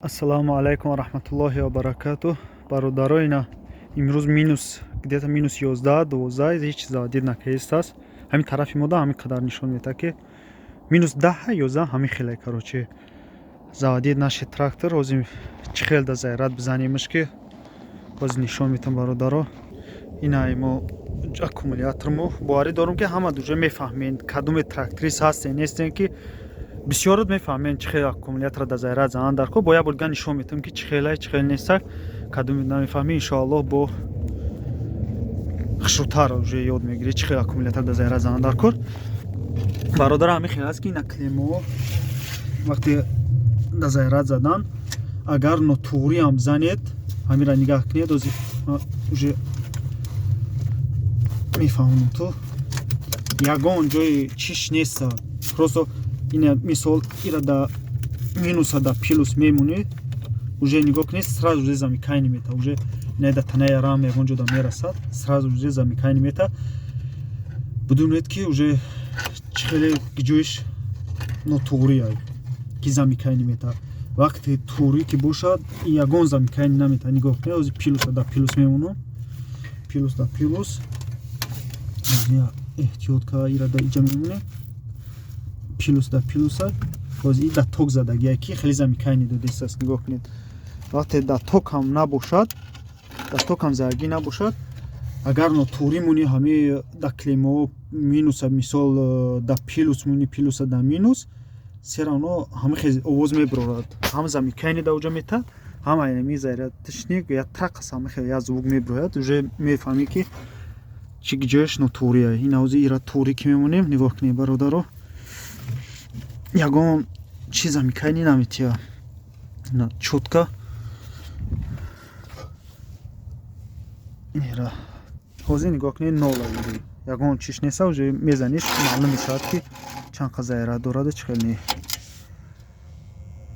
Ассалому алайкум ва раҳматуллоҳи ва баракатуҳ. Бародаро, ина имрӯз минус, где-то минус 11, 12, ҳеҷ чиз заводить накардааст. Ҳамин тарафи мода ҳамин қадар нишон медиҳад, ки минус 10, 11, ҳамин хеле, короче, заводить нашид трактор. Ҳозир чӣ хел да заряд бизанимаш, ки ҳозир нишон медиҳам, бародаро. Ина мо аккумулятор. Мо боварӣ дорум, ки ҳама дуҷо мефаҳмед, кадоме тракторист ҳастен, нестен, ки бисёрот мефаҳмед, чӣ хел аккумулятора да заряд занан дар кор. Бо як бор дига нишон медиҳам, ки чӣ хелай, чӣ хел нестак. Кадоме намефаҳмӣ, иншоаллоҳ, бо хушрӯтар уже ёд мегирӣ, чӣ хел аккумулятор да заряд занан дар кор. Бародар, ҳамин хел аст, ки ина клеммо вақте да заряд задан, агар нотуғриам занед, ҳамира нигаҳ кунед. Ози уже мефаҳмонам, ту ягон ҷои чиш неста, просто ина мисол ира да минуса да плюс мемонӣ, уже нигоҳ кунед, сразу уже замыкание мета. Уже ина да танаи рам ягон ҷо да мерасад, сразу уже замыкание мета. Бидунед, ки уже чӣ хеле ҷоиш нотуғрия, ки замыкание мета. Вақте туғрӣ ки бошад, ягон замыкание намета. Нигоҳ кунед, ози плюса да плюс мемонам, плюс да плюс, эҳтиёт ка, ира да иҷа мемонем, плюс да плюса. Ҳозир и да ток задагия, ки хеле замыкание додистааст. Нигоҳ кунед, вақте да ток ҳам набошад, да ток ҳам задагӣ набошад, агар нотуғрӣ мунӣ, ҳами да клеммоҳо минуса, мисол, да плюс мунӣ, плюса да минус, все равно ҳама хел овоз мебарорад, ҳам замыкание да уҷа метад, ҳам ами зарядочник я трақас, ҳама хел як звук мебирояд. Уже мефаҳмӣ, ки чӣ ҷояш нотуғрия. Ин ҳозир ира туғрӣ ки мемонем, нигоҳ кунед, бародаро, ягон чиз замыкание наметиҳад, чётко ира ҳозир нигоҳ кунед, нола, ягон чиш неста. Уже мезаниш, маълум мешавад, ки чанд қа заряд дораду чӣ хел не.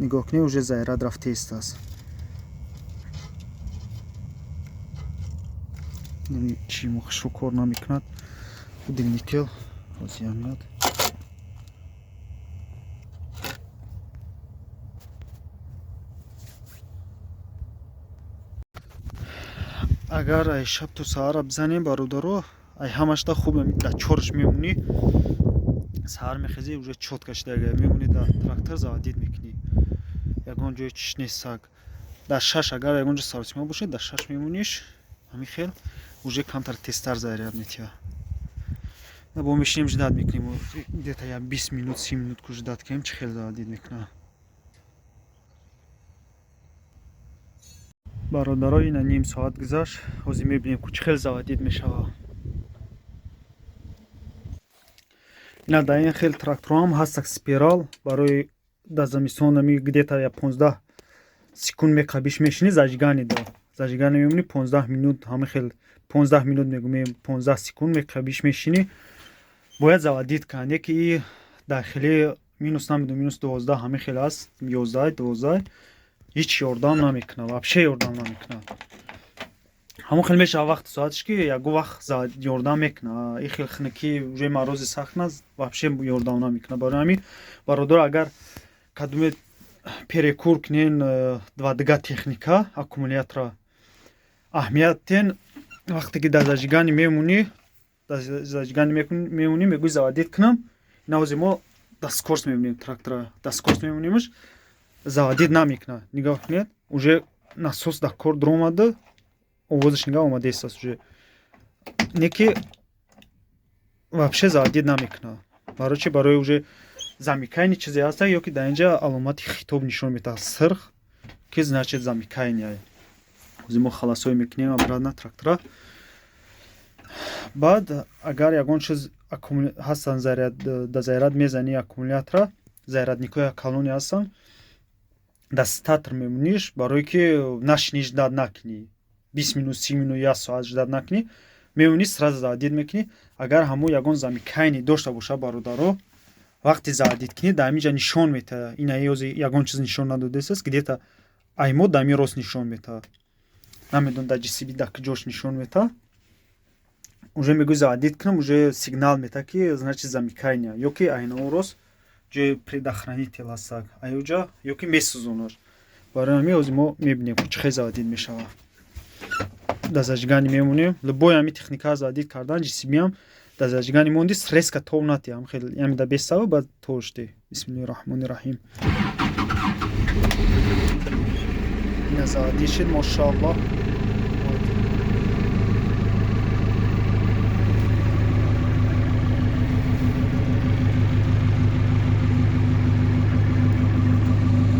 Нигоҳ кунед, уже заряд рафтаистааст. Чи хушрӯ кор намекунад, удлинитель ҳозир янад. Агар ай шаб то саҳара бизанем, бародаро, ай ҳамашда хуб да чорш мемонӣ, саҳар мехезӣ, уже чётко шидага мемонӣ, да трактор заводить мекунӣ, ягон ҷои чиш нестак. Дар 6 агар ягон ҷо саросима бошад, дар 6 мемониш, ҳамин хел уже камтар тезтар заряд метиҳад. Бо мешинем, ждать мекунем, где-то я 20 минут, 30 минут ку ждать кунем, чӣ хел заводить мекунад. Бародаро, ина ним соат гузашт, ҳозир мебинем, ку чӣ хел заводить мешавад. Ина дар ин хел тракторҳоам ҳастак спирал барои дар замистон. Ами где-то я 15 секунд меқабиш, мешинӣ, зажигание да зажигание мемонӣ, 15 минут, ҳама хел 15 минут мегӯм, 15 секунд меқабиш, мешинӣ, бояд заводить кунад. Яке и дар хеле минус, намедонам, минус 12, ҳама хел аст, 11, 12, ҳеҷ ёрдам намекунад, вообще ёрдам намекунад. Ҳамон хел мешавад вақти соатш, ки ягон вақт ёрдам мекунад. И хел хунукӣ, уже морози сахт на, вообще ёрдам намекунад. Барои ҳамин, бародар, агар кадоме перекур кунен ва дига техника аккумулятора, аҳамият тен: вақте ки дар зажигание мемонӣ, дар зажигание мемонӣ, мегӯӣ заводить кунам. Ина ҳозир мо да скорость мемонем, трактора да скорость мемонимаш, заводить намекунад. Нигоҳ кунед, уже насос дар кор дуромада, овозаш нигоҳ омадаистааст, уже не ки вообще заводить намекунад. Барои чи? Барои уже замыкание чизе ҳаста, ё ки дар инҷа аломати хитоб нишон медиҳад, сирх, ки значит замыкание. Ҳозир мо халасҳое мекунем обратно трактора. Баъд агар ягон чиз ҳастанд, да заряд мезанӣ аккумулятора, зарядникҳои калоне ҳастанд, да статор мемониш, барое ки нашинӣ, ждать накунӣ 20 минут, 30 минут, як соат ждать накунӣ, мемонӣ, сразу заводить мекунӣ. Агар ҳамон ягон замыкание дошта бошад, бародаро, вақте заводить кунӣ, дар ҳамин ҷа нишон метаҳад. Ина ёзи ягон чиз нишон надодааст, где-то аймо дар ҳамин рост нишон метаҳад, намедонам, дар ҷсб дар куҷош нишон метаҳад. Уже мегӯи заводить кунам, уже сигнал метаҳад, ки значит замыкание, ё ки айнаон рост ҷои предохранитель ҳастак, аюҷа, ё ки месӯзонаш. Барои ҳамин ҳозир мо мебинем, чӣ хел заводить мешавад. Да зажигание мемонем. Любой ҳами техника заводить кардан, ЖСБ-ам да зажигание монди, резко тов натиҳ, хел ями да бесава, баъд товш де. Бисмиллоҳи раҳмони раҳим. Ина заводить шид, мошааллоҳ.